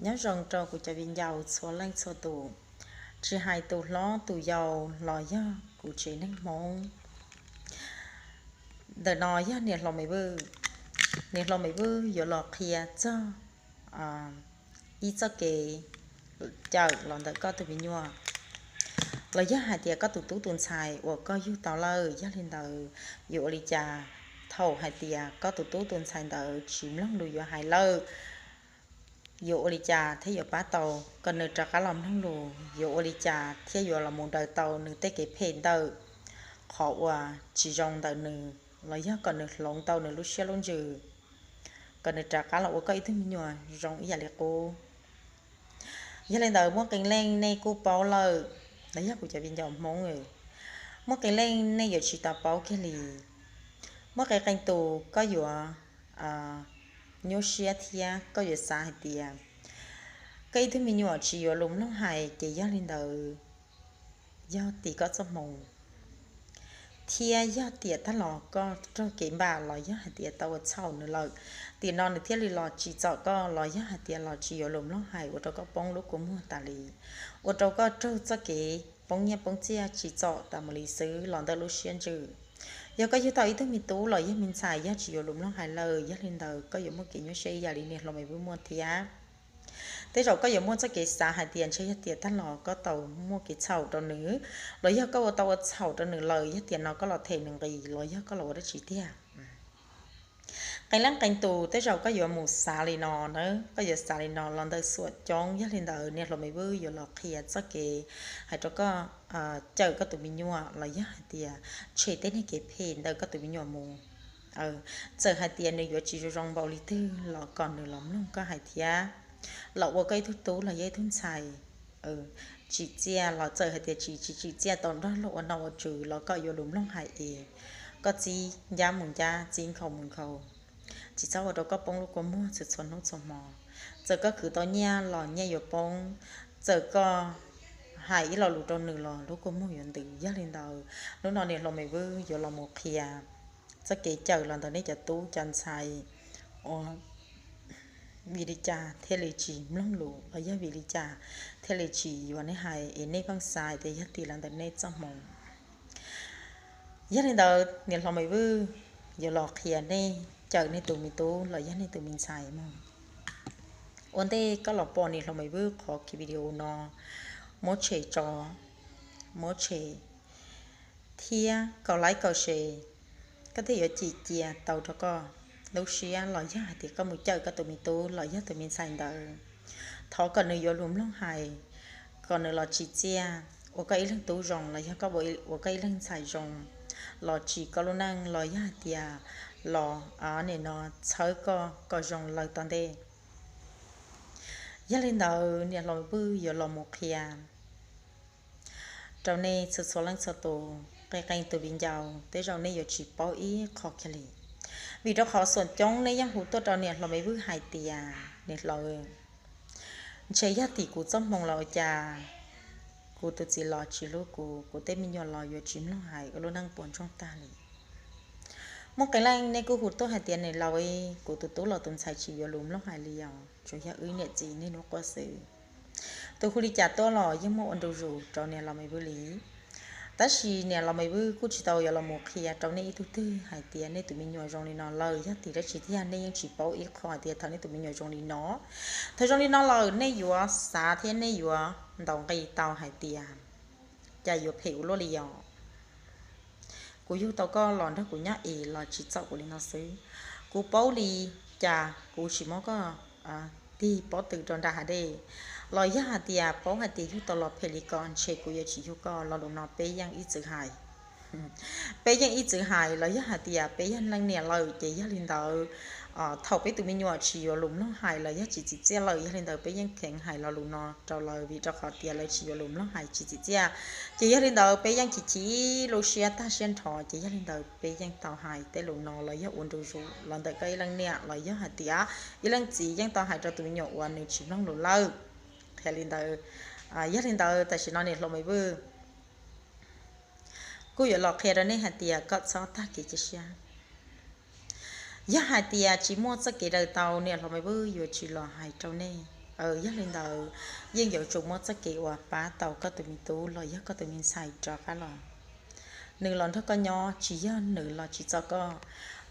Nyob zoo rau kuv cov viv ncaus txhua leej txhua tus, tsis hais tus hlob tus yau los yog kuv tsev neeg Hmoob. Ntawm no yog niam hluas Maiv Vwj, niam hluas Maiv Vwj yuav los qhia txog ib txoj kev cawm los ntawm koj tus me nyuam, los yog hais tias koj tus tub tus ntxhais uas koj yug tau lawm. Yog li ntawd, yuav ua li cas thaum hais tias koj tus tub tus ntxhais ntawd tsis mloog lus yuav hais lawm? Yuav ua li cas thiaj yuav pab tau kom nws rov qab los mloog lus? Yuav ua li cas thiaj yuav los mus daws tau nws tej kev phem ntawm qhov uas tsis zoo ntawm nws, los yog kom nws hloov tau nws lub siab lub ntsws, kom nws rov qab los ua koj ib tug me nyuam zoo ib yam li qub? Yog li ntawd, muaj qee leej nej kuj paub lawm, los yog kuv cov viv ncaus Hmoob, muaj qee leej nej yuav tsis tau paub kiag li. Muaj qee qee tus koj yuav nyuaj siab thiab koj yuav xav hais tias koj ib tug me nyuam tsis yuav lus mloog hais ces yog li ntawd yog tim koj txoj hmoo, thiab yog tiam tag los koj raug kev npam los yog hais tias tau ua txhaum nws lawm, tim no nws thiaj li los tsim txom koj los yog hais tias los tsis yuav lus mloog hais ua rau koj poob lub kua muag tas li, ua rau koj raug txoj kev poob nyiaj poob txiaj tsim txom tas mus li xwb los ntawm lub siab ntsws. Yog koj yug tau ib tug me tub los yog me ntxhais yog tsis yuav lus mloog hais lawm, yog li ntawd koj yuav muaj kev nyuaj siab ib yam li niam hluas Maiv Vwj muaj thiab. Tej zaum koj yuav muaj txoj kev xav hais tias ntshe yog tiam tag los koj tau muaj kev txhaum rau nws, los yog koj ua tau ua txhaum rau nws lawm, yog tiam no koj los them nws nqis los yog koj los ua dab tsi tiag. Qee leej qee tus tej zaum koj yuav mus xav li no na, koj yuav xav li no los ntawm xuam coob. Yog li ntawd niam hluas Maiv Vwj yuav los qhia txoj kev hais rau koj cawm koj tus me nyuam los yog hais tias tshem tej niag kev phem ntawm koj tus me nyuam mus. Txawm hais tias nws yuav tsis zoo zoo npaum li twg los kom nws los mloog koj hais thiab, los ua koj ib tug tub los yog ib tug ntxhais. Tsim txiaj los txawm hais tias tsis tsis tsim txiaj tau nrog luag ua noj ua tswv los koj yuav lus mloog hais es koj txib ncab mus ncab, txib nkhaus mus nkhaus, tsis txhob ua rau koj poob lub kua muag txhua txhua hnub txhua hmo. Txawm koj khwv tau nyiaj los nyiaj yuav poob, txawm koj hais ib lo lus rau nws los lub kua muag yuav ntws. Yog li ntawd, hnub no niam hluas Maiv Vwj yuav los mus qhia txoj kev cawm los ntawm nej cov tub cov ntxhais uas vim li cas thiaj li tsis mloog lus los yog vim li cas thiaj li tsis yuav nej hais es nej pheej xav tias yog tim los ntawm nej txoj hmoo. Yog li ntawd niam hluas Maiv Vwj yuav los qhia nej cawm nej tus me tub los yog nej tus me ntxhais mog. Ua ntej koj los pom niam hluas Maiv Vwj qhov video no, muab tshem tso, muab tshem thiab kaum like kaum share, koj thiaj yuav cim cia tau rau koj lub siab los yog hais tias koj mus cawm koj tus me tub los yog tus me ntxhais ntawd. Thov kom nws yuav lus mloog hais, kom nws los tsim txiaj ua koj ib leeg tub zoo los yog koj ua koj ib leeg ntxhais zoo, los tsim koj lub neej los yog hais tias los nim no txhawb koj kom zoo lawm tom ntej. Yog li ntawd niam hluas Vwj yuav los mus qhia rau nej txhua txhua leej txhua tus, qee qee tus viv ncaus tej zaum nej yuav tsis paub ib qho kiag li. Vim rau qhov xuam coob nej yeej hu tuaj rau niam hluas Maiv Vwj hais tias, niam hluas, ntshe yog tim kuv txoj hmoo los ua cas kuv tus txiv los tsis hlub kuv, kuv tej me nyuam los yuav tsis mloog hais, ua lub neej puas ntsoog tag li. Muaj qee leej nej kuj hu tuaj hais tias, niam laus, kuv tus tub los tus ntxhais tsis yuav lus mloog hais li os, tsuas yog wb niam txiv niaj hnub quaj xwb. Tus hu li cas tuaj los yeej muaj ua ntu zus rau niam laus Maiv Vwj li. Tab sis niam laus Maiv Vwj kuj tsis tau yuav los mus qhia rau nej ib tug twg hais tias nej tus me nyuam zoo li no lawm, yog tim dab tsi tiag nej yeej tsis paub ib qho hais tias thaum nej tus me nyuam zoo li no. Thaum zoo li no lawm nej yuav xav thiab nej yuav ntaus nqi tau hais tias cas yuav phem ua luaj li os. Kuv yug tau koj los nrog kuv nyob es los tsis txaus kuv li no xwb. Kuv paub li cas kuv tsis muab koj tig pob tw rau nram hav dej. Los yog hais tias paub hais tias yug tau los phem li ko ntshe kuv yuav tsis yug koj. Lo lus no peb yeej ib txwm hais. Peb yeej ib txwm hais los yog hais tias peb yog leej niam lawm ces yog li ntawd, thaum peb tus me nyuam tsis yuav lus mloog hais los yog tsis txim txiaj lawm, yog li ntawd peb yeej kheev hais lo lus no rau lawv vim rau qhov tias lawv tsis yuav lus mloog hais tsis txim txiaj. Ces yog li ntawd peb yeej chim chim lub siab tag siab nrho, ces yog li ntawd peb yeej tau hais tej lus no los yog ua ntu zus los ntawm koj ib leej niam los yog hais tias ib leej txiv yeej tau hais rau tus me nyuam uas nws tsis mloog lus lawm. Qhia li ntawd, yog li ntawd tam sim no niam hluas Maiv Vwj kuj yuav los qhia rau nej hais tias kom txhob tag kev cia siab. Yog hais tias tsis muaj txoj kev daws tau, niam hluas Maiv Vwj yuav tsis los hais rau nej. Yog li ntawd, yeej yuav tsum muaj txoj kev uas pab tau koj tus me tub los yog koj tus me ntxhais rov qab los. Nws los nrog koj nyob tsis yog nws los tsim txom koj,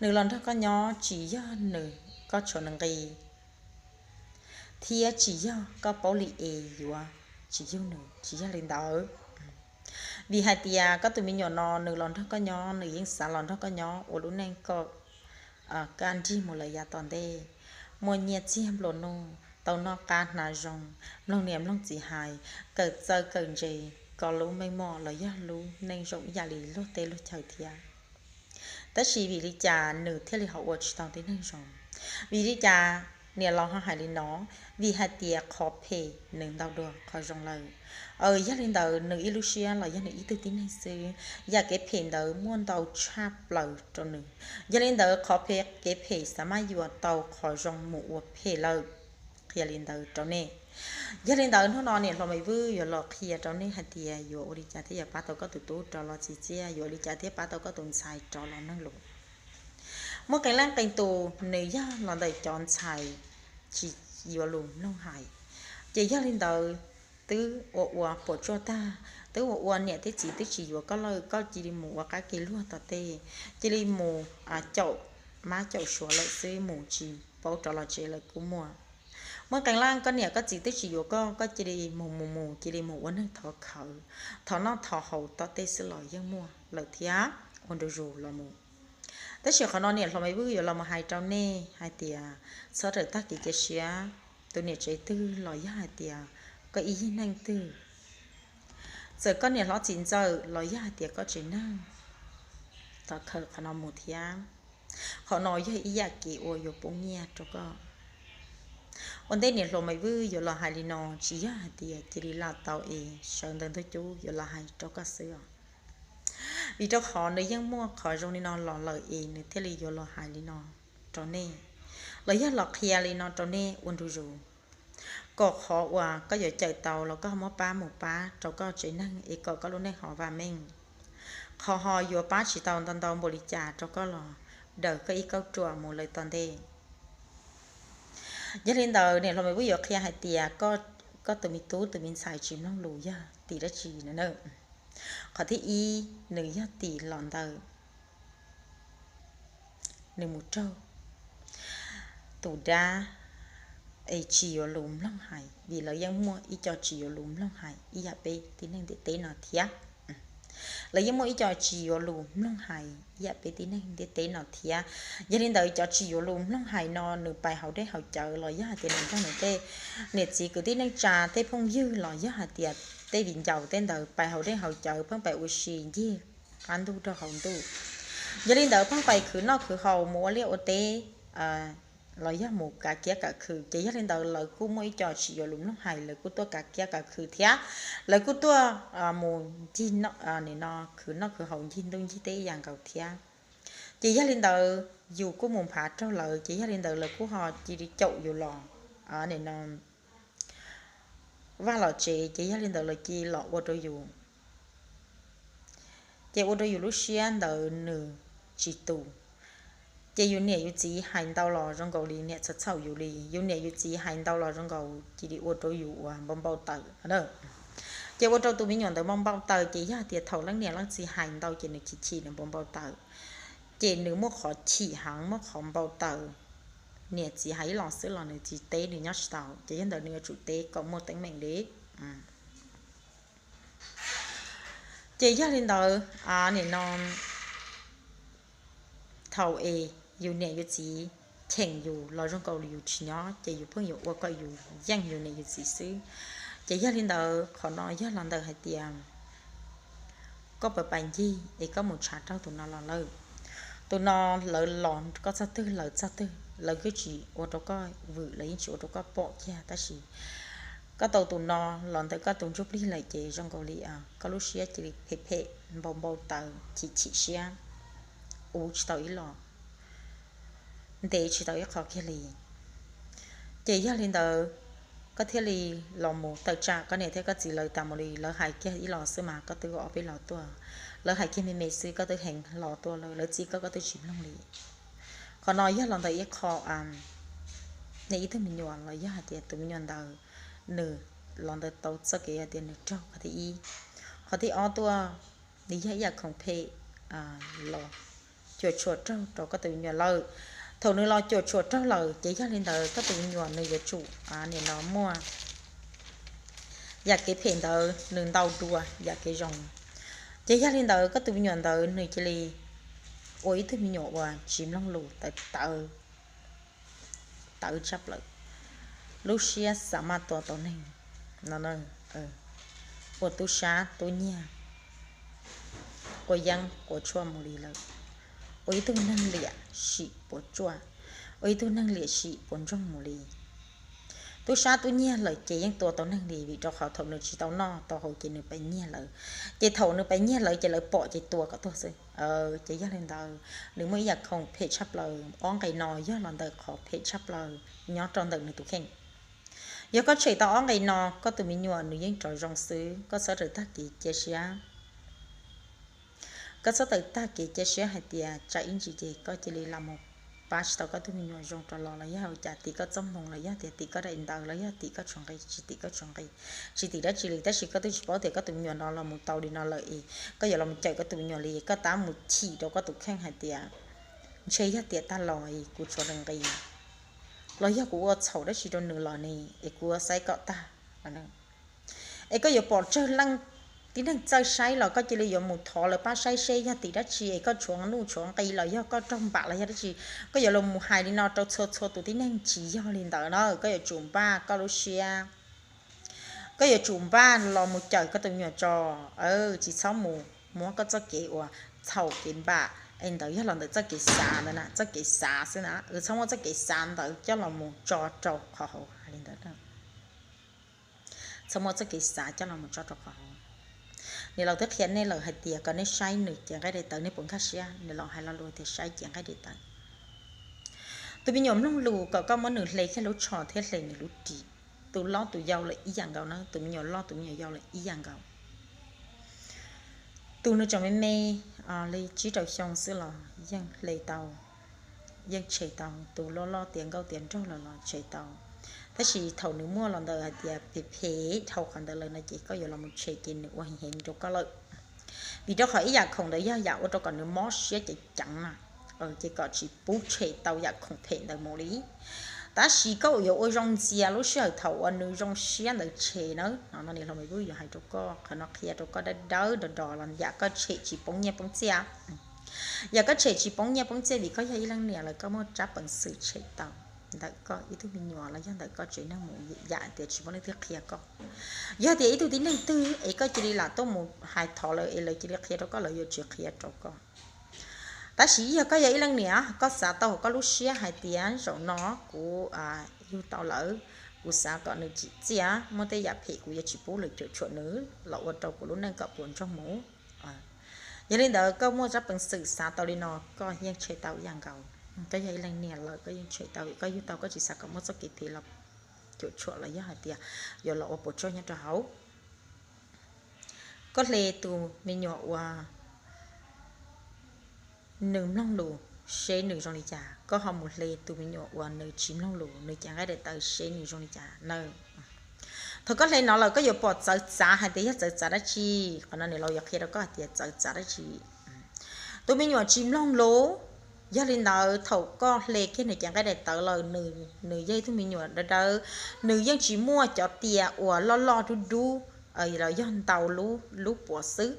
nws los nrog koj nyob tsis yog nws, koj tshuav nws nqi, thiab tsis yog koj paub li es yuav tsis yug nws, tsis yog li ntawd. Vim hais tias koj tus me nyuam no nws los nrog koj nyob, nws yeej xav los nrog koj nyob ua lub neej kom kaj nrig mus lawm yav tom ntej, muaj nyiaj txiag nplua nuj, tau noj qab hnav zoo, mloog niam mloog txiv hais, kawm txawj kawm ntse, kom lub meej mom los yog lub neej zoo ib yam li luag teb luag chaw thiab. Tab sis vim li cas nws thiaj li ho ua tsis tau tib neeg zoo? Vim li cas niam laus ho hais li no? Vim hais tias qhov phem nws ntau dua qhov zoo lawm. Yog li ntawd nws ib lub siab los yog nws ib tug tib neeg xwb, yam kev phem ntawd muaj ntau tshaj plaws rau nws. Yog li ntawd qhov phem, kev phem xav maj yuam tau qhov zoo mus ua phem lawm. Qhia li ntawd rau nej. Yog li ntawd hnub no niam hluas Maiv Vwj yuav los qhia rau nej hais tias yuav ua li cas thiaj yuav pab tau koj tus tub rov los txim txiaj, yuav ua li cas thiaj pab tau koj tus ntxhais rov los mloog lus. Muaj qee leej qee tus nws yog los ntawm cov ntxhais tsis yuav lus mloog hais, ces yog li ntawd twb ua ua puas tsuaj tag, twb ua ua niam thiab txiv twb tsis yuav koj lawm, koj cia li mus ua qab kev luag tom tej, cia li mus caum mab caum suav lawm xwb, mus tsis paub rov los tsev lawm kuj muaj. Muaj qee leej koj niam koj txiv twb tsis yuav koj, koj cia li mus mus mus cia li mus ua neeg thov khawv, thov noj thov haus tom tej xwb los yeej muaj lawm thiab, ua ntu zus los mus. Tab sis qhov no niam hluas Maiv Vwj yuav los mus hais rau nej hais tias txhob rawm tag kev cia siab, tus niam tsev twg los yog hais tias koj ib yig neej twg, txawm koj niam hlob txiv ntxawm los yog hais tias koj tsev neeg, thov khawv qhov no mus thiab. Qhov no yog ib yam kev ua yuav poob nyiaj rau koj. Ua ntej niam hluas Maiv Vwj yuav los hais li no tsis yog hais tias cia li lam tau es sawv ntawm ntug cub yuav los hais rau koj xwb os. Vim rau qhov nws yeej muaj qhov zoo li no los lawm es nws thiaj li yuav los hais li no rau nej, los yog los qhia li no rau nej ua ntu zus, kom qhov uas koj yuav cawm tau los koj muab pab mus pab rau koj tsev neeg es kom koj lub neej ho vam meej. Qhov ho yuav pab tsis tau ntau ntau npaum li cas rau koj los daws koj ib kauj ruam mus lawm tom ntej. Yog li ntawd niam hluas Maiv Vwj yuav qhia hais tias koj tus me tub tus me ntxhais tsis mloog lus yog tim dab tsi na? Qhov thib ib, nws yog tim los ntawm nws mus raug tus dab es tsis yuav lus mloog hais, vim lawv yeej muaj ib co tsis yuav lus mloog hais ib yam peb tib neeg ntiaj teb no thiab. Lawv yeej muaj ib co tsis yuav lus mloog hais ib yam peb tib neeg ntiaj teb no thiab. Yog li ntawd cov tsis yuav lus mloog hais no nws pais haus dej haus cawv los yog hais tias nws nrog nws tej niam txiv kwv tij neej tsa tej phooj ywg los yog hais tias tej viv ncaus tej ntawd pais haus dej haus cawv pheej pais ua si ncig qab ntuj rau hauv ntuj. Yog li ntawd pheej pais khwv noj khwv haus mus ua liaj ua teb los yog mus kav kiab kav khw, ces yog li ntawd lawv kuj muaj ib co tsis yuav lus mloog hais, lawv kuj tuaj kav kiab kav khw thiab. Lawv kuj tuaj mus ncig no khwv noj khwv haus ncig ntuj ncig teb ib yam nkaus thiab. Ces yog li ntawd yus kuj mus nphav raug lawv, ces yog li ntawd lawv kuj ho cia li caum yus los nim no vaj los tsev, ces yog li ntawd lawv cia li los ua rau yus. Ces ua rau yus lub siab ntawd nws tsis tus. Ces yus niam yus txiv hais ntau los zoo nkaus li niam txhaum txhaum yus li, yus niam yus txiv hais ntau los zoo nkaus cia li ua rau yus uas npau npau taws. Ces ua rau tus me nyuam ntawd npau npau taws, ces yog tias thaum leej niam leej txiv hais ntau ces nws chim chim nws npau npau taws. Ces nws muaj qhov chim heev muaj qhov npau taws, niam txiv hais ib los xwb los nws tsis teb nws nyob tsis tau, ces yog ntawd nws yuav tsum teb kom muaj teeb meem li. Ces yog li ntawd nim no thaum es yus niam yus txiv cheem yus los zoo nkaus li yus tsis nyob, ces yus pheej yuav ua kom yus yeej yus niam yus txiv xwb. Ces yog li ntawd qhov no yog los ntawm hais tias koj puas pais ncig es koj mus tshav raug tus no los lawm. Tus no lawv los koj txog twg lawv txog twg, lawv yeej tsis ua rau koj vwm, lawv yeej tsis ua rau koj pom kiag, tab sis koj tau tus no los ntawm koj tus ntsuj plig lawm ces zoo nkaus li koj lub siab cia li phem phem npau npau taws chim chim siab, ua tsis tau ib los, ntev tsis tau ib qho kiag li. Ces yog li ntawd koj thiaj li los mus tawm tsam koj niam thiab koj txiv lawv tas mus li, lawv hais kiag ib los xwb mas koj twb ua ob peb los tuaj, lawv hais kiag me me xwb koj twb heev los tuaj lawm, lawv txib koj koj twb tsis mloog li. Qhov no yog los ntawm ib qho nej ib tug me nyuam los yog hais tias tus me nyuam ntawd nws los ntawm tau txoj kev hais tias nws raug qhov thib ib. Qhov thib ob tuaj, nws yog ib yam khoom phem los cuam tshuam raug rau koj tus me nyuam lawm. Thaum nws los cuam tshuam raug lawm ces yog li ntawd koj tus me nyuam nws yuav tsum nim no muaj yam kev phem ntawd nws ntau dua yam kev zoo. Ces yog li ntawd koj tus me nyuam ntawd nws cia li ua ib tug me nyuam uas tsis mloog lus, tawv tawv tawv tshaj plaws, lub siab xav maj tua tau neeg, ua tub sab tub nyiag, quav yeeb quav tshuaj mus li lawm, ua ib tug neeg liam sim puas tsuaj, ua ib tug neeg liam sim puas ntsoog mus li. Tub sab tub nyiag lawm ces yeej tua tau neeg li, vim rau qhov thaum nws tsis tau noj tau haus ces nws pais nyiag lawv, ces thaum nws pais nyiag lawv ces lawv pom ces tua kom tuag xwb. Ces yog li ntawd nws muaj ib yam khoom phem tshaj plaws, ob nqe no yog los ntawm qhov phem tshaj plaws nyob rau ntawm nws tus kheej. Yog koj tshem tau ob nqe no, koj tus me nyuam nws yeej rov zoo xwb, koj txhob raws tag kev cia siab. Koj txhob raws tag kev cia siab hais tias tsam ib ntsis ces koj cia li los mus pab tsis tau koj tus me nyuam zoo rov los, los yog ua cas tim koj txoj hmoo, los yog tias tim koj daim ntawv, los yog tim koj tsuas nqi, tsis tim koj tsuas nqi, tsis tim dab tsi li, tab sis koj twb tsis paub tias koj tus me nyuam no los mus tau li no lawm es koj yuav los mus cawm koj tus me nyuam li, koj tab mus chim rau koj tus kheej hais tias ntshe yog tiam tag los es kuv tshuav nqi, los yog kuv ua txhaum dab tsi rau nws los ne, es kuv ua xaiv kom tag. Es koj yuav pom tsawg leej tib neeg txawj saib los koj cia li yuav mus thov lawv pab saib seb yog tim dab tsi es koj tshuav nuj tshuav nqi los yog koj raug npam los yog dab tsi. Koj yuav los mus hais li no rau txhua txhua tus tib neeg, tsis yog li ntawd na, koj yuav tsum npaj koj lub siab. Koj yuav tsum npaj los mus cawm koj tus me nyuam tso, tsis txhob mus muab koj txoj kev uas txhaum kev npam es ntawd yog los ntawm txoj kev xav ntawd na, txoj kev xav xwb na, txhob muab txoj kev xav ntawd coj los mus tso rau qhov hauv, hais li ntawd. Txhob muab txoj kev xav coj los mus tso rau qhov hauv. Niam laus twb qhia nej lawm hais tias kom nej saib nws cev nqaij daim tawv, nej puas nkag siab? Niam laus hais lo lus tias saib cev nqaij daim tawv. Tus me nyuam mloog lus kom koj muab nws hle kiag lub tsho thiab hle nws lub ris. Tus loj tus yau lawm ib yam nkaus na, tus me nyuam loj tus me nyuam yau lawm ib yam nkaus. Tus nws tseem me me li tsib rau xyoo xwb los yeej hle tau, yeej tshem tau. Tus loj loj tiav nkauj tiav nraug los los tshem tau. Tab sis thaum nws muaj los ntawm hais tias phem phem dhau qhov ntawd lawm no ces koj yuav los mus tshem ces nws ua heev heev rau koj lawm. Vim rau qhov ib yam khoom ntawd yog yam ua rau kom nws mob siab ceev ceev na, ces kom tsis pub tshem tau yam khoom phem ntawd mus li. Tab sis koj yuav ua zoo ntxias lub sij hawm thaum uas nws zoo siab ntawd tshem na. No niam laus me pub yuav hais rau koj, qhov no qhia rau koj dawb dawb do do los yam koj tshem tsis poob nyiaj poob txiaj. Yam koj tshem tsis poob nyiaj poob txiaj vim koj yog ib leej niam lawm, koj muaj tsab peev xwm tshem tau ntawm koj ib tug me nyuam los yog ntawm koj tsev neeg mus, yam tias tsis muaj leej twg qhia koj. Yog tias ib tug tib neeg twg es koj cia li lam tuaj mus hais thov lawv es lawv cia li qhia rau koj, lawv yuav tsis qhia rau koj. Tab sis yog koj yog ib leej niam, koj xav tau hauv koj lub siab hais tias zaum no kuv yug tau lawm, kuv xav kom nws tsim txiaj, muaj tej yam phem kuv yuav tsis pub lawv cuam tshuam nws los ua rau kuv lub neej kom puas ntsoog mus. Yog li ntawd koj muaj tsab peev xwm xav tau li no, koj yeej tshem tau ib yam nkaus. Koj yog ib leej niam lawm koj yeej tshem tau, vim koj yug tau koj tsis xav kom muaj txoj kev phem los cuam tshuam los yog hais tias yuav los ua puas tsuaj nyob rau hauv. Koj hle tus me nyuam uas nws mloog lus seb nws zoo li cas, koj ho mus hle tus me nyuam uas nws tsis mloog lus, nws cev nqaij daim tawv seb nws zoo li cas na. Thaum koj hle no lawm koj yuav pom txawv txav hais tias yog txawv txav dab tsi. Qhov no niam laus yuav qhia rau koj hais tias txawv txav dab tsi. Tus me nyuam tsis mloog lus, yog li ntawd thaum koj hle kiag nws cev nqaij daim tawv lawm, nws yog ib tug me nyuam dawb dawb, nws yeej tsis muaj cov tias uas loj loj dub dub los yog ntau lub puav xwb.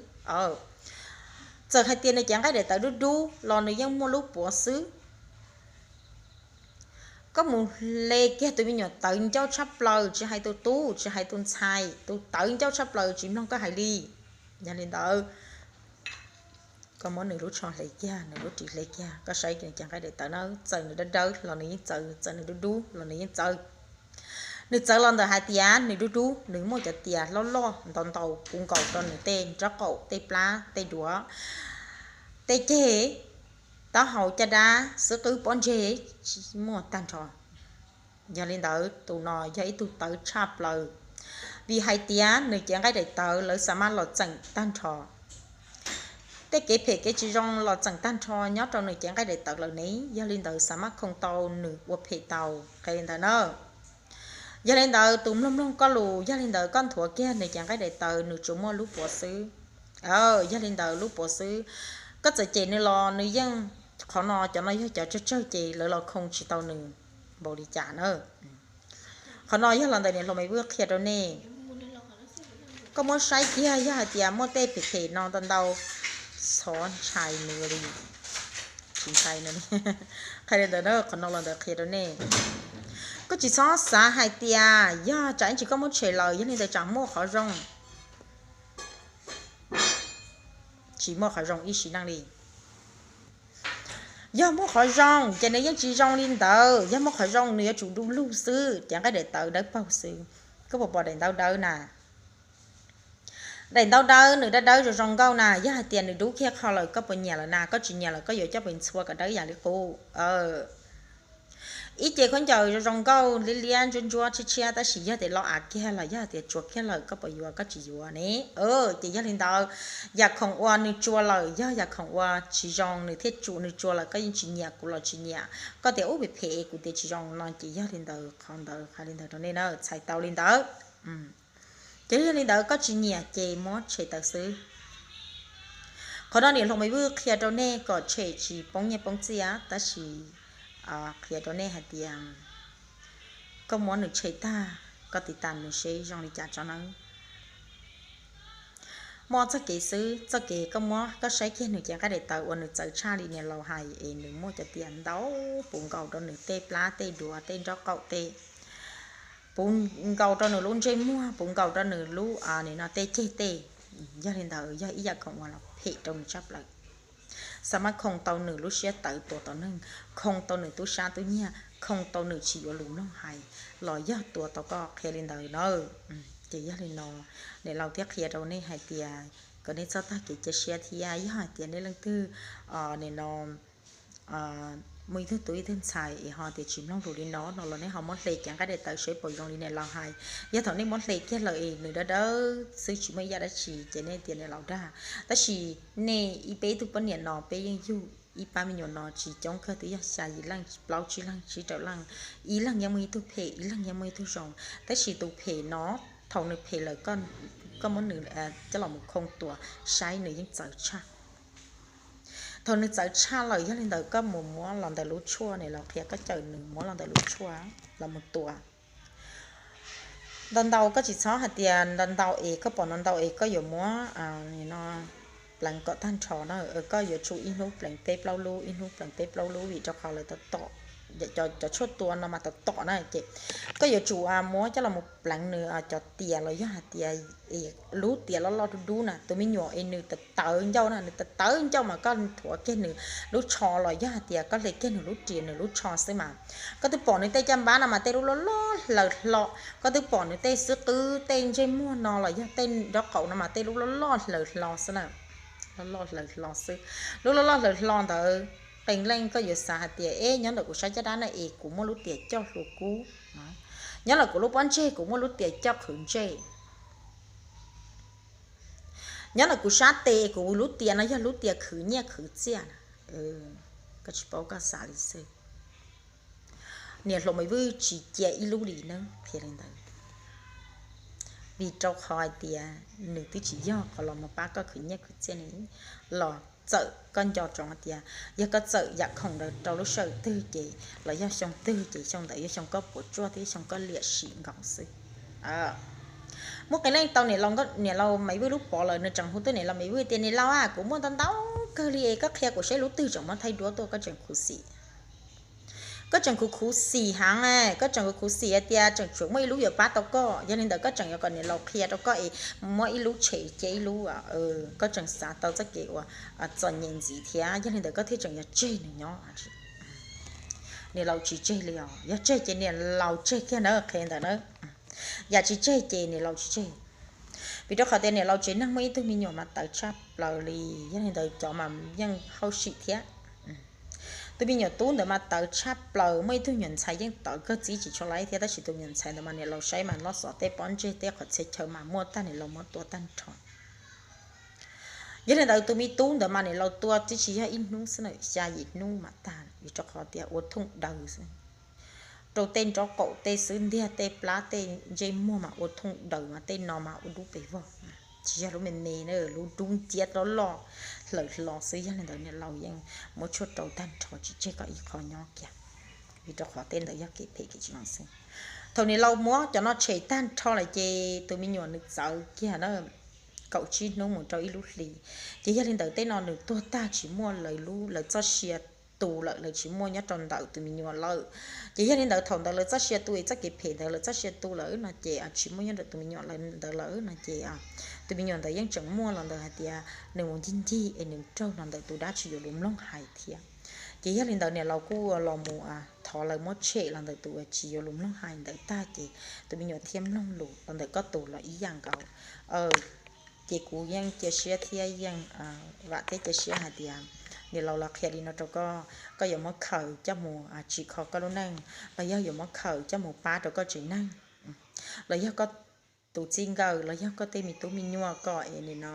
Txawm hais tias nws cev nqaij daim tawv dub dub los nws yeej muaj lub puav xwb. Koj mus hle kiag tus me nyuam tawv ncauj tshaj plaws, tsis hais tus tub tsis hais tus ntxhais, tus tawv ncauj tshaj plaws tsis mloog koj hais li. Yog li ntawd, koj muab nws lub tsho hle kiag, nws lub ris hle kiag, koj saib nws cev nqaij daim tawv na, txawm nws dawb dawb los nws yeej txawv, txawm nws dub dub los nws yeej txawv. Nws txawv los ntawm hais tias nws dub dub, nws muaj cov tias loj loj ntau ntau puv nkaus rau nws tej nraub qaum, tej plab, tej duav, tej ceg, taub hau, caj dab, xub qwb, pob ntseg, muaj tag nrho. Yog li ntawd tus no yog ib tug tawv tshaj plaws, vim hais tias nws cev nqaij daim tawv lawv xav mab los txeem tag nrho. tej kev phem kev tsis zoo los txeem tag nrho nyob rau nws cev nqaij daim tawv lawm ne. Yog li ntawd xav mab khoo tau nws ua phem tau, qhia li ntawd na. Yog li ntawd tus mloog mloog koj lus, yog li ntawd koj nthuav kiag nws cev nqaij daim tawv, nws tsuas muaj lub puav xwb. Yog li ntawd lub puav xwb, koj txawm cem nws los nws yeej, qhov no cov no yog cov tsawg tsawg ces lawv los khoo tsis tau nws npaum li cas na. Qhov no yog los ntawm niam hluas Maiv Vwj qhia rau nej. Koj muab saib kiag, yog hais tias muaj tej phem phem no ntau ntau, txhob ntshai nws li. Tsis ntshai nws li. Qhia li ntawd na, qhov no los ntawd qhia rau nej. Koj tsis txhob xav hais tias yog tsam ib ntsis koj muab tshem lawm yog li ntawd tsam muaj qhov zoo. Tsis muaj qhov zoo ib sim neej li. Yog muaj qhov zoo ces nws yeej tsis zoo li ntawd, yog muaj qhov zoo nws yuav tsum du lug xwb, cev nqaij daim tawv dawb paug xwb. Koj puas pom daim ntaub dawb na? Daim ntaub dawb nws dawb dawb zoo zoo nkauj na, yog hais tias nws dub kiag qho lawm koj puas nyiam lawm na? Koj tsis nyiam lawm koj yuav coj pes ntxhua kom dawb ib yam li qub. Ib ce khaub ncaws zoo zoo nkauj liab liab ntsuab ntsuab tshiab tshiab, tab sis yog tias lo av kiag los yog tias tsuas kiag lawm koj puas yuav? Koj tsis yuav ne. Ces yog li ntawd, yam khoom uas nws tsuas lawm yog yam khoom uas tsis zoo, nws thiaj tsuas, nws tsuas lawm koj yeej tsis nyiam, kuv los tsis nyiam. Koj tias ub phem phem kuv tias tsis zoo no ces yog li ntawd, qhov ntawd hais li ntawd rau nej na, txhais tau li ntawd. Ces yog li ntawd koj tsis nyiam ces muab tshem tawm xwb. Qhov no niam hluas Maiv Vwj qhia rau nej kom tshem tsis poob nyiaj poob txiaj, tab sis qhia rau nej hais tias koj muab nws tshem tag, koj tiv tas nws seb zoo li cas tso nawb. Muaj txoj kev xwb, txoj kev koj muab koj saib kiag nws cev nqaij daim tawv uas nws txawv tshaj li niam laus hais es nws muaj cov tias ntau, puv nkaus rau nws tej plab tej duav tej nraub qaum tej, puv nkaus rau nws lub ntsej muag, puv nkaus rau nws lub, nim no tej ceg tej. Yog li ntawd yog ib yam khoom uas los phem rau nws tshaj plaws. Xav mas khoo tau nws lub siab tawv tua tom neeg, khoo tau nws tub sab tub nyiag, khoo tau nws tsis yuav lus mloog hais, los yog tua tau koj, qhia li ntawd na. Ces yog li no, niam laus thiaj qhia rau nej hais tias kom nej txhob tag kev cia siab thiab. Yog hais tias nej leej twg nim no muaj ib tug tub ib tug ntxhais es ho tias tsis mloog lus li no no los nej ho muab hle cev nqaij daim tawv seb puas zoo li niam laus hais. Yog thaum nej muab hle kiag lawm es nws dawb dawb xwb tsis muaj ib yam dab tsi ces nej tias niam laus dag. Tab sis nej ib, peb ib tug poj niam no peb yeej yug ib pab me nyuam no tsis coob kawg, twb yog xya yim leej, plaub tsib leej, tsib rau leej, ib leeg yeej muaj ib tug phem, ib leeg yeej muaj ib tug zoo. Tab sis tus phem no, thaum nws phem lawm, koj muab nws coj los mus khoo tua saib nws yeej txawv tshaj. Thaum nws txawv tshaj lawm, yog li ntawd koj mus muab los ntawm lub tshuaj, niam laus qhia koj cawm nws muab los ntawm lub tshuaj los mus tua. Ntau ntau koj tsis txhob hais tias ntau ntau es koj pom ntau ntau es koj yuav muab pleev kom tag nrho na. Koj yuav tsum ib hnub pleev peb plaub lub, ib hnub pleev peb plaub lub, vim rau qhov lawv tom tom, cov tshuaj tua no mas tom tom na, ces koj yuav tsum muab coj los mus pleev nws cov tias los yog hais tias lub tias loj loj dub dub na, tus me nyuam es nws tawv tawv ncauj na, nws tawv tawv ncauj mas koj nthuav kiag nws lub tsho los yog hais tias koj hle kiag nws lub ris nws lub tsho xwb mas, koj twb pom nws tej caj npab no mas tej lub loj loj hlaws hlo, koj twb pom nws tej xub qwb tej ntsej muag no los yog tej nraub qaum no mas tej lub loj loj hlaws hlo xwb na. Loj loj hlaws hlo xwb. Lub loj loj hlaws hlo ntawd, qee leej koj yuav xav hais tias, eb, nyob ntawm kuv sab caj dab na es kuv muaj lub tias coj hlua kub, nyob ntawm kuv lub pob ntseg kuv muaj lub tias coj qhwv ntsej, nyob ntawm kuv sab tes kuv lub tias no yog lub tias khwv nyiaj khwv txiaj na. Koj tsis paub koj xav li xwb. Niam hluas Maiv Vwj tsis cia ib lub li nawb, qhia li ntawd. Vim rau qhov hais tias nws twb tsis yog qhov los mus pab koj khwv nyiaj khwv txiaj ne, los txawm koj nco ntsoov hais tias yog koj txawm yam khoom ntawd rau lub sij hawm twg ces los yog xyoo twg ces xyoo ntawd yog xyoo koj puas tsuaj thiab xyoo koj liam sim nkaus xwb. Muaj qee leej tau niam laus Maiv Vwj lub pov lawm nws tseem hu tuaj niam laus Maiv Vwj tias niam laus a, kuv muaj ntau ntau kawg li es koj qhia kuv saib lub twg tseem muab thaij duab tuaj, koj tseem khuv xim. Koj tseem khuv khuv xim heev, koj tseem khuv khuv xim hais tias tseem tshuav muaj ib lub yuav pab tau koj, yog li ntawd koj tseem yuav kom niam laus qhia rau koj es muab ib lub tshem cia ib lub. Koj tseem xav tau txoj kev uas txom nyem ntxiv thiab, yog li ntawd koj thiaj tseem yuav tseg nws nyob. Niam laus tsis tseg li os, yog tseg ces niam laus tseg kiag na, qhia ntawd na. Yam tsis tseg ces niam laus tsis tseg. Vim rau qhov tias niam laus tsev neeg muaj ib tug me nyuam mas tawv tshaj plaws li, yog li ntawd cov mas yeej hauj sim thiab. Tus me nyuam tub ntawd mas tawv tshaj plaws, muaj ib tug me nyuam ntxhais yeej tawv kawg txib tsis tshua laib thiab, tab sis tus me nyuam ntxhais ntawd mas niam laus saib mas loj xov tej pob ntseg tej qhov txhia chaw mas muaj tag niam laus muab tua tag nrho. Yog li ntawd tus me tub ntawd mas niam laus tua twb tsis yog ib hnub xwb na, xya yim hnub mas tag, vim rau qhov tias ua thooj daws xwb, rau tej nraub qaum tej xwb ntiag tej plab tej ntsej muag mas ua thooj daws mas tej no mas ua dub pes vog, tsis yog lub me me na, lub dub nciab loj loj hlawv hlo xwb. Yog li ntawd niam laus yeej muab tshuaj rau tag nrho tsis tseg koj ib qho nyob kiag, vim rau qhov tej ntawd yog kev phem kev tsis zoo xwb. Thaum niam laus muab cov no tshem tag nrho lawm ces tus me nyuam nws txawv kiag na, kaum tsib hnub mus rau ib lub hlis. Ces yog li ntawd tej no nws tuag tag tsis muaj lawv lub, lawv txoj sia tu lawm, lawv tsis muaj nyob rau ntawm tus me nyuam lawm. Ces yog li ntawd thaum ntawd lawv txoj sia tu es txoj kev phem ntawd lawv txoj sia tu lawm no ces tsis muaj nyob ntawm tus me nyuam ntawd lawm no ces tus me nyuam ntawd yeej tseem muaj los ntawm hais tias nws mus ncig ncig es nws raug los ntawm tus dab tsis yuav lus mloog hais thiab. Ces yog li ntawd niam laus kuj los mus thov lawv muab tshem los ntawm tus uas tsis yuav lus mloog hais ntawd tag ces tus me nyuam thiaj mloog lus los ntawm koj tus los ib yam nkaus. Ces kuv yeej cia siab thiab yeej vam thiab cia siab hais tias niam laus los qhia li no rau koj, koj yuav muab khaws coj mus tsim kho koj lub neej los yog yuav muab khaws coj mus pab rau koj tsev neeg los yog koj tus txij nkawm los yog koj tej me tub me nyuam kom es nim no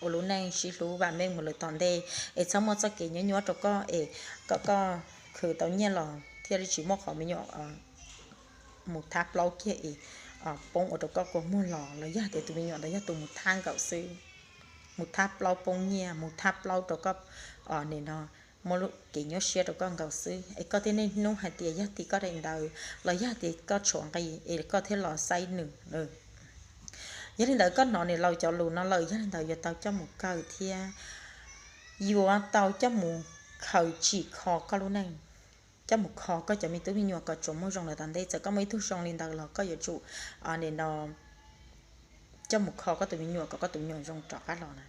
ua lub neej sib hlub vam meej mus lawm tom ntej es txhob muaj txoj kev nyuaj nyuaj rau koj es kom koj khwv tau nyiaj los thiaj li tsis muaj qhov me nyuam mus thab plaub kiag es poob ua rau koj kua muag los los yog tias tus me nyuam ntawd yog tus mus thab nkaus xwb, mus thab plaub poob nyiaj mus thab plaub rau koj nim no muaj kev nyuaj siab rau koj nkaus xwb es koj thiaj niaj hnub hais tias yog tim koj daim ntawd los yog tias koj tshuav nqi es koj thiaj los xaib nws. Yog li ntawd koj hnov niam laus cov lus no lawm yog li ntawd yuav tau coj mus kawm thiab yuav tau coj mus khaws tsim kho koj lub neej, coj mus kho koj cov me tub me nyuam kom tsuas muaj zoo lawm tom ntej. Txawm koj muaj ib tug zoo li ntawd los koj yuav tsum nim no coj mus kho koj tus me nyuam kom koj tus me nyuam zoo rov qab los na.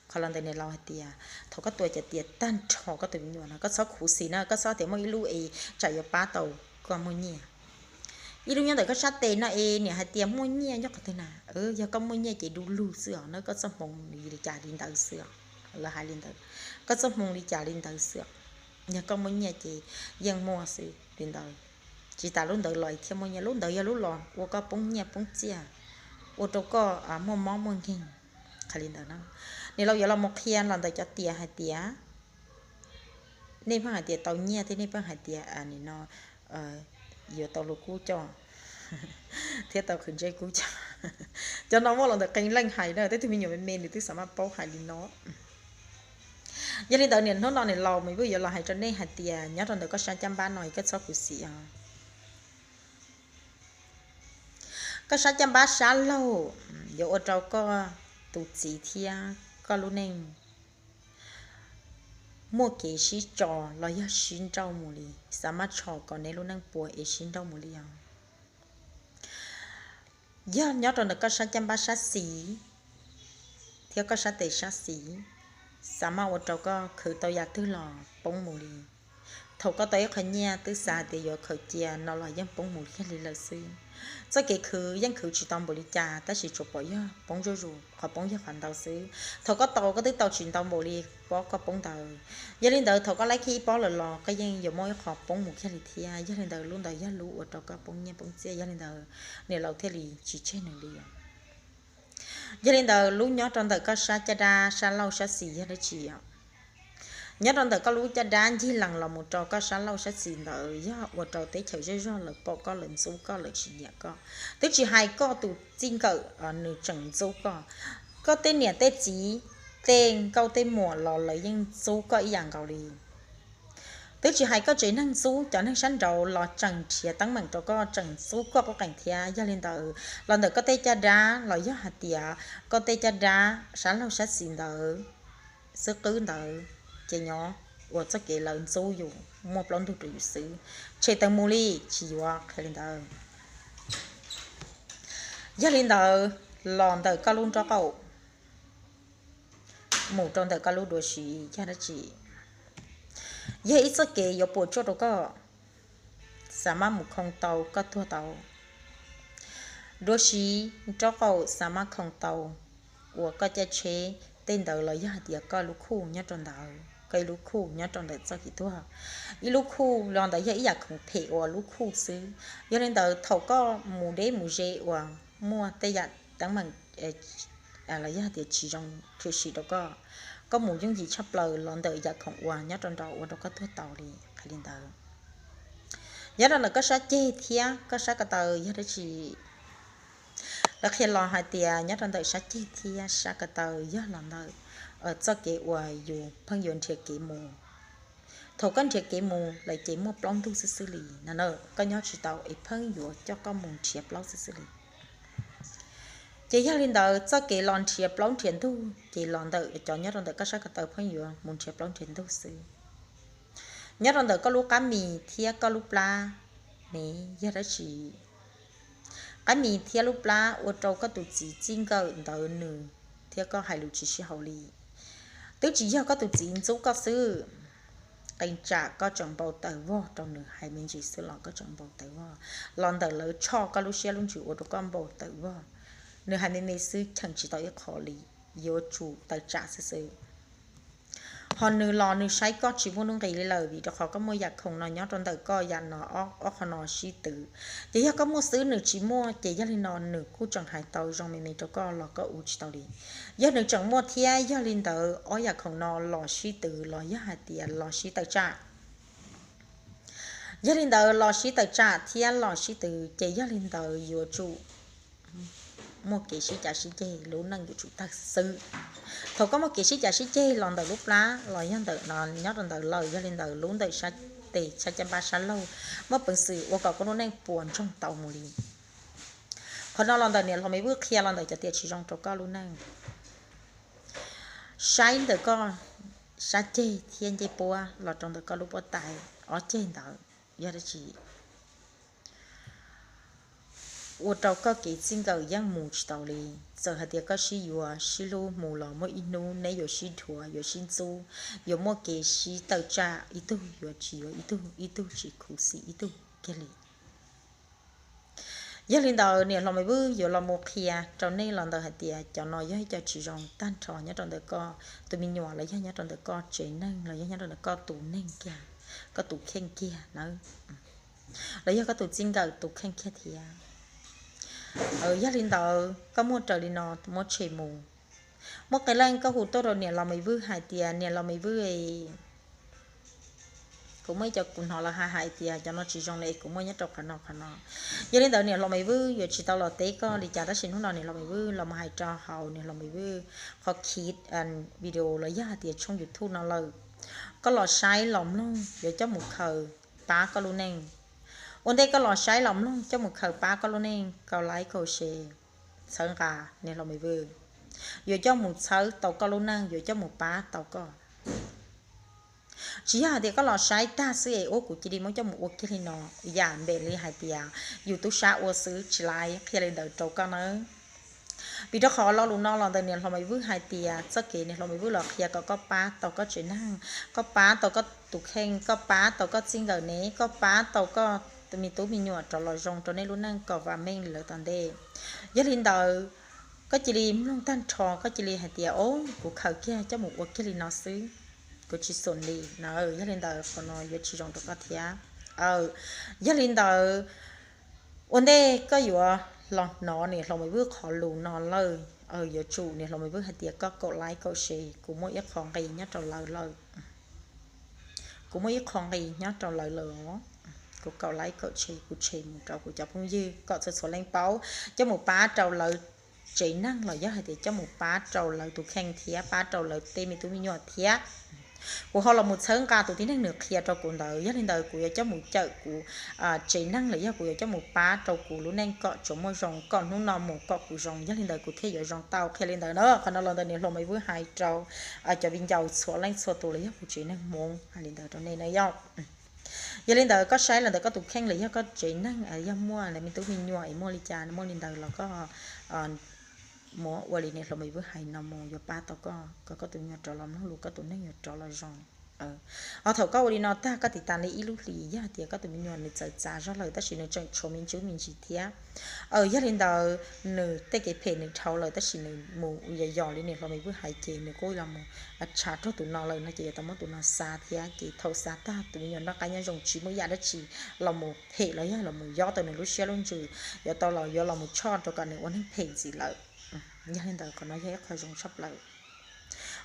Qhov los ntawm niam laus hais tias thaum koj tua cov tias tag nrho koj tus me nyuam no koj txhob khuv xim na, koj txhob tias muaj ib lub es tsam yuav pab tau koj muaj nyiaj. Ib lub nyob ntawm koj sab tes no es niam hais tias muaj nyiaj nyob qhov twg na, yog koj muaj nyiaj ces du lug xwb os na, koj txoj hmoo li cas li ntawd xwb os. Lawv hais li ntawd, koj txoj hmoo li cas li ntawd xwb os. Yog koj muaj nyiaj ces yeej muaj xwb li ntawd. Tsis tas lub ntawd los thiaj muaj nyiaj, lub ntawd yog lub los ua koj poob nyiaj poob txiaj, ua rau koj muaj mob muaj nkeeg. Qhov li ntawd no niam laus yuav los mus qhia los ntawm cov tias hais tias nej pheej hais tias tau nyiaj thiab nej pheej hais tias nim no yuav tau lus kub coj thiab tau qhwv ntsej kub coj. Cov no muaj los ntawm qee leej hais na, tej tug me nyuam me me nws twb xav maj paub hais li no. Yog li ntawd niam hnub no niam laus mas kuj yuav los hais rau nej hais tias nyob rau ntawm koj sab caj npab no koj txhob khuv xim os. Koj sab caj npab sab laug yuav ua rau koj tus txiv thiab koj lub neej muaj kev sib tso los yog sib nrauj mus li, xav maj tshos kom neb lub neej puas es sib nrauj mus li os. Yog nyob rau ntawm koj sab caj npab sab xis thiab koj sab tes sab xis, xav maj ua rau koj khwv tau yam twg los poob mus li. Thaum koj tau ib qho nyiaj twb xav hais tias yuav khaws cia no los yeej poob mus kiag li lawm xwb. Txoj kev khwv yeej khwv tsis tau npaum li cas tab sis tsuas pom yog poob zuj zus, qhov poob yog qhov ntau xwb. Thaum koj tau koj twb tau tsis ntau npaum li pob koj poob ntawd. Yog li ntawd thaum koj laib kiag ib pob lawm los koj yeej yuav muaj ib qho poob mus kiag li thiab. Yog li ntawd lub ntawd yog lub ua rau koj poob nyiaj poob txiaj, yog li ntawd niam laus thiaj li tsis tseg nws li os. Yog li ntawd lub nyob rau ntawm koj sab caj dab sab laug sab xis yog dab tsi os? Nyob rau ntawm koj lub caj dab ncig lees los mus rau koj sab laug sab xis ntawd yog ua rau teb chaws zej zog lawv pom koj lawv ntxub koj lawv tsis nyiam koj. Twb tsis hais koj tus txij nkawm nws tseem ntxub koj, koj tej niam tej txiv, tej nkauj tej muam los lawv yeej ntxub koj ib yam nkaus li. Twb tsis hais koj tsev neeg ntxub, cov neeg sab nraud los tseem nrhiav teeb meem rau koj, tseem ntxub koj quj qees thiab. Yog li ntawd los ntawm koj tej caj dab los yog hais tias koj tej caj dab sab laug sab xis ntawd, xwb qwb ntawd, ces nyob ua txoj kev lawv ntxub yus, muaj plaub ntug rau yus xwb, tshem tawm mus li, tsis yuav qhia li ntawd. Yog li ntawd los ntawm koj lub nraub qaum mus rau ntawm koj lub duav siv yog dab tsi? Yog ib txoj kev yuav puas tsuaj rau koj, xav maj mus khoo tau koj tuag tau. Duav siv nraub qaum xav maj khoo tau, ua koj caij tsheb tej ntawd los yog hais tias koj lub khuj nyob rau ntawd, koj ib lub khuj nyob rau ntawm txoj kev tuag. Ib lub khuj los ntawd yog ib yam khoom phem ua lub khuj xwb. Yog li ntawd thaum koj mus deb mus ze uas muaj tej yam teeb meem los yog hais tias tsis zoo tshwm sim rau koj. Koj mus yooj yim tshaj plaws los ntawm yam khoom uas nyob rau nraud ua rau koj tuag tau li. Qhia li ntawd, nyob rau ntawm koj sab ceg thiab koj sab ko taw yog dab tsi? Lawv qhia los hais tias nyob rau ntawm sab ceg thiab sab ko taw yog los ntawm txoj kev uas yus pheej yuav nrhiav kev mus. Thaum koj nrhiav kev mus lawm ces muaj plaub ntug xwb xwb li no, koj nyob tsis tau es pheej yuav coj koj mus nrhiav plaub xwb xwb li. Ces yog li ntawd txoj kev los nrhiav plaub nrhiav ntug ces los ntawm cov nyob rau ntawm koj sab ko taw pheej yuav mus nrhiav plaub nrhiav ntug xwb. Nyob rau ntawm koj lub qab mis thiab koj lub plab ne, yog dab tsi? Qab mis thiab lub plab ua rau koj tus txiv txij nkawm ntawd nws thiab koj hais lus tsis sib haum li. Twb tsis yog koj tus txiv ntxub koj xwb, qee tsam koj tseem npau taws vog rau nws hais me ntsis xwb los koj tseem npau taws vog. Los ntawm lawv tshoj koj lub siab lub ntsws ua rau koj npau taws vog. Nws hais me me xwb cheem tsis tau ib qho li, yuav tsum tawm tsam xwb xwb. Ho nws los nws saib koj tsis muaj nuj nqis li lawm vim rau qhov koj muaj yam khoom no nyob rau ntawm koj, yam no, ob qho no sib twv. Ces yog koj muaj xwb nws tsis muaj ces yog li no nws kuj tseem hais tau zoo me me rau koj los koj ua tsis tau li. Yog nws tseem muaj thiab yog li ntawd ob yam khoom no los sib twv los yog hais tias los sib tawm tsam. Yog li ntawd los sib tawm tsam thiab los sib twv ces yog li ntawd yuav tsum muaj kev sib cav sib ceg, lub neej yuav tsum tawg xwb. Thaum koj muaj kev sib cav sib ceg los ntawm lub plab los yog ntawm no nyob rau ntawd lawm, yog li ntawd lub ntawm sab tes sab caj npab sab laug muaj peev xwm ua kom koj lub neej puas ntsoog tau mus li. Qhov no los ntawm niam hluas Maiv Vwj qhia los ntawm cov tias tsis zoo rau koj lub neej. Saib ntawm koj sab ceg thiab ncej puab los rau ntawm koj lub pob tais ob ceg ntawd yog dab tsi? Ua rau koj kev txij nkawm yeej mus tsis tau li. Txawm hais tias koj sib yuav sib hlub mus los muaj ib hnub neb yuav sib dhuav yuav sib ntxub, yuav muaj kev sib tawm tsam, ib tug yuav tsis yuav ib tug, ib tug tsis khuv xim ib tug kiag li. Yog li ntawd niam hluas Maiv Vwj yuav los mus qhia rau nej los ntawm hais tias cov no yog ib co tsis zoo tag nrho nyob rau ntawm koj tus me nyuam los yog nyob rau ntawm koj tsev neeg los yog nyob rau ntawm koj tus neeg kiag, koj tus kheej kiag na, los yog koj tus txij nkawm tus kheej kiag thiab. Yog li ntawd koj muaj raws li no muab tshem mus. Muaj qee leej koj hu tuaj rau niam hluas Maiv Vwj hais tias niam hluas Maiv Vwj, kuv muaj ib co kuv hnov lawv hais hais tias cov no tsis zoo li, kuv muaj nyob rau qhov no qhov no. Yog li ntawd niam hluas Maiv Vwj yuav tsis tau los teb koj li cas, tab sis hnub no niam hluas Maiv Vwj los mus hais rau hauv niam hluas Maiv Vwj qhov khib video los yog hais tias tshooj YouTube no lawm. Koj los saib los mloog yuav coj mus khaws pab koj lub neej. Ua ntej koj los saib los mloog coj mus khaws pab koj lub neej, kaum like kaum share, txhawb nqa niam hluas Maiv Vwj, yuav coj mus txhawb tau koj lub neej, yuav coj mus pab tau koj. Tsis yog hais tias koj los saib tag xwb es ua kuv cia li muab coj mus ua kiag li no, yam npem li hais tias yus tub sab ua xwb, tsis laib qhia li ntawd rau koj nawb. Vim rau qhov lo lus no los ntawm niam hluas Maiv Vwj hais tias txoj kev niam hluas Maiv Vwj los qhia kom koj pab tau koj tsev neeg, koj pab tau koj tus kheej, koj pab tau koj txij nkawm ne, koj pab tau koj me tub me nyuam rov los zoo rau nej lub neej kom vam meej li lawv tom ntej. Yog li ntawd koj cia li mloog tag nrho koj cia li hais tias, o, kuv khaws kiag coj mus ua kiag li no xwb, kuv tsis xum li na. Yog li ntawd qhov no yuav tsis zoo rau koj thiab. Yog li ntawd ua ntej koj yuav los hnov niam hluas Maiv Vwj qhov lus no lawm, yuav tsum niam hluas Maiv Vwj hais tias koj kaum like kaum share, kuv muaj ib qho nqi nyob rau lawv lawm. Kuv muaj ib qho nqi nyob rau lawv lawm. Kuv kaum like kaum share, kuv share mus rau kuv cov phooj ywg kom txhua txhua leej paub, coj mus pab rau lawv tsev neeg los yog hais tias coj mus pab rau lawv tus kheej thiab pab rau lawv tej me tub me nyuam thiab. Kuv ho los mus txhawb nqa tus tib neeg nws qhia rau kuv ntawd, yog li ntawd kuv yuav coj mus cawm kuv tsev neeg los yog kuv yuav coj mus pab rau kuv lub neej kom tsuas muaj zoo, kom hnub no mus kom kuv zoo, yog li ntawd kuv thiaj yuav zoo tau. Qhia li ntawd na, qhov no los ntawm niam hluas Maiv Vwj hais rau cov viv ncaus txhua leej txhua tus los yog kuv tsev neeg Hmoob hais li ntawd rau nej na yom. Yog li ntawd koj saib los ntawm koj tus kheej los yog koj tsev neeg yog muaj lawv me tub me nyuam es muaj li cas muaj li ntawd los koj muab ua li niam hluas Maiv Vwj hais no mus yuav pab tau koj, kom koj tus me nyuam rov los mloog lus, koj tus neeg yuav rov los zoo. Ho thaum koj ua li no tag koj tiv tas li ib lub hlis yog hais tias koj tus me nyuam nws txawm txav zog lawm tab sis nws tseem tshuav me ntsis me ntsis thiab. Yog li ntawd nws tej kev phem nws dhau lawm tab sis nws mus yos yos li niam hluas Maiv Vwj hais ces nws kuj los mus tshav raug tus no lawm no ces yuav tau muab tus no xa thiab. Ces thaum xa tag tus me nyuam noj qab nyob zoo tsis muaj yam dab tsi los mus phem los yog los mus yob tau nws lub siab lub ntsws, yuav tau los yuav los mus tshoj rau kom nws ua neeg phem ntxiv lawm. Yog li ntawd qhov no yog ib qho zoo tshaj plaws.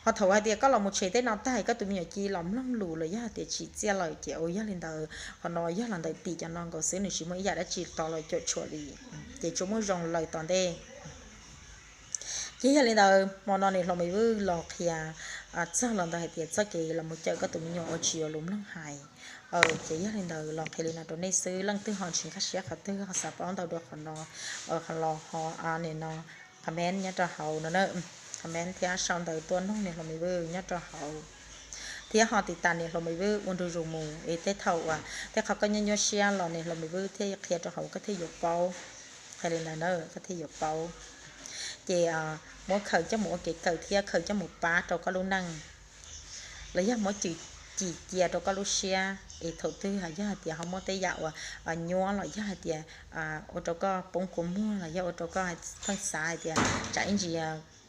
Ho thaum hais tias koj los mus tshem tej no tag koj tus me nyuam cia li los mloog lus los yog hais tias tsim txiaj lawm ces ua yog li ntawd qhov no yog los ntawm tim cov no nkaus xwb, nws tsis muaj ib yam dab tsi tos los cuam tshuam li, ces tsuas muaj zoo lawm tom ntej. Ces yog li ntawd hmo no niam hluas Maiv Vwj los qhia txog los ntawm hais tias txoj kev los mus cawm koj tus me nyuam uas tsis yuav lus mloog hais. Ces yog li ntawd los qhia li no rau nej xwb, leej twg ho tsis nkag siab qhov twg ho xav paub ntau dua qhov no los ho nim no comment nyob rau hauv no, comment thiab sau ntawv tuaj nug niam hluas Maiv Vwj nyob rau hauv, thiab ho tiv tas niam hluas Maiv Vwj ua ntu zus mus es tej thaum uas tej qhov koj nyuaj nyuaj siab los niam hluas Maiv Vwj thiaj qhia rau hauv koj thiaj yuav paub. Qhia li ntawd na koj thiaj yuav paub. Ces muab khaws coj mus ua kev kawm thiab khaws coj mus pab rau koj lub neej los yog muab cim cia rau koj lub siab es thaum twg yog hais tias ho muaj tej yam uas nyuaj los yog hais tias ua rau koj poob kua muag los yog ua rau koj pheej xav hais tias tsam ib ntsis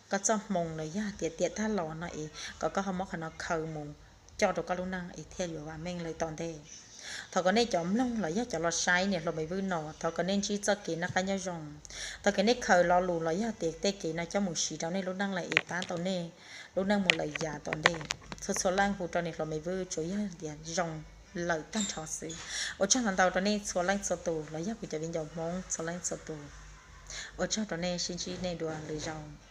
koj txoj hmoo los yog hais tias tiam tag los no es kom koj ho muab qhov no khaws mus coj rau koj lub neej es thiaj yuav vam meej lawm tom ntej. Thov kom nej cov mloog los yog cov los saib niam hluas Maiv Vwj no, thov kom nej ntsib txoj kev noj qab nyob zoo. Thov kom nej khaws lo lus los yog tias tej kev no coj mus siv rau nej lub neej lawm es pab tau nej lub neej mus lawm yav tom ntej. Txhua txhua leej hu rau niam hluas Maiv Vwj tsuas yog tias zoo lawm tag nrho xwb. Ua tsaug ntau ntau rau nej txhua leej txhua tus los yog kuv cov viv ncaus Hmoob txhua leej txhua tus. Ua tsaug rau nej, sib ntsib nej dua lwm zaus.